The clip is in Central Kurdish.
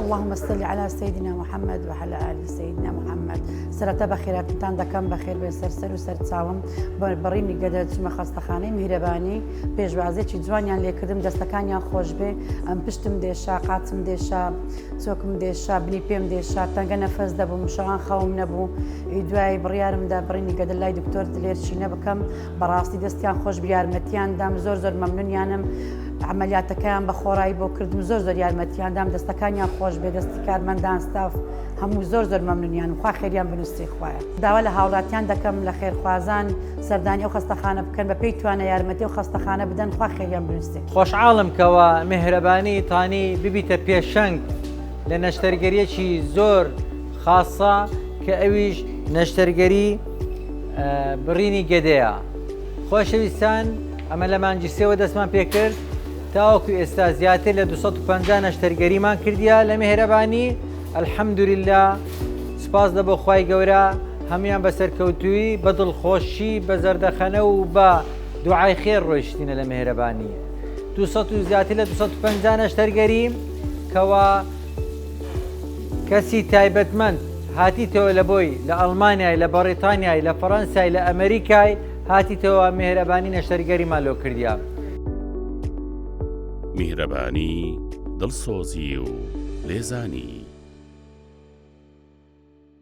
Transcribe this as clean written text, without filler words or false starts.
اللهم صل على سيدنا محمد وعلى آل سيدنا محمد سەرەتا بەخێراتتان دەکەم بەخێر بێن سەر سەر و سەرچاوم بەڕینی گەدە چمە خەستەخانەی میهرەبانی پێشوازێکی جوانیان لێکردم دەستەکانیان خۆشبێ ئەم پشتم دێشا قاچم دێشا چۆکم دێشا بنی پێم دێشا تەنگە نەفەس دەبووم شەوان خەوم نەبوو ئی دوای بڕیارمدا بڕینی گەدە لای دکتۆر دلێر چینە بکەم بەڕاستی دەستیان خۆش یارمەتیان دام زۆر زۆر مەمنونیانم عملیاتەکەیان بە خۆڕایی بۆ کردم زۆر زۆر یارمەتیان دام دەستەکانیان خۆش بێ دەستی کارمەندان ستاف هەموو زۆر زۆر مەمنونیانم خوا خێریان بنووسێ خوایە داوا لە هاوڵاتیان دەکەم لە خێرخوازان سەردانی ئەو خەستەخانە بکەن بە پێی توانە یارمەتی ئەو خەستەخانە بدەن خوا خێریان بنووسێ. خۆشعاڵم کەوا میهرەبانی تانی ببیتە پێشەنگ لە نەشتەرگەریەکی زۆر خاسە کە ئەویش نەشتەرگەری بڕینی گەدەیە. خۆشەویستان ئەمە لە مانگی سێوە دەستمان پێکرد تاوەکو ئێستا زیاتر لە 250 نەشتەرگەریمان کردیە لە میهرەبانی الحمدللە سوپاس لە بۆ خوای گەورە هەموان بە سەرکەوتووی بە دڵخۆشی بە زەردەخەنە و بە دوعای خێر ڕۆیشتینە لە مێهرەبانی 200 و زیاتر لە 250 نەشتەرگەری کەوا کەسی تایبەتمەند هاتیتەوە لە بۆی لە ئەڵمانیای لە بەڕیتانیای لە فەڕەنسای لە ئەمریکای هاتیتەوە مێهرەبانی نەشتەرگەریمان لۆ کردیا. میهرەبانی، دڵسۆزی و لێزانی.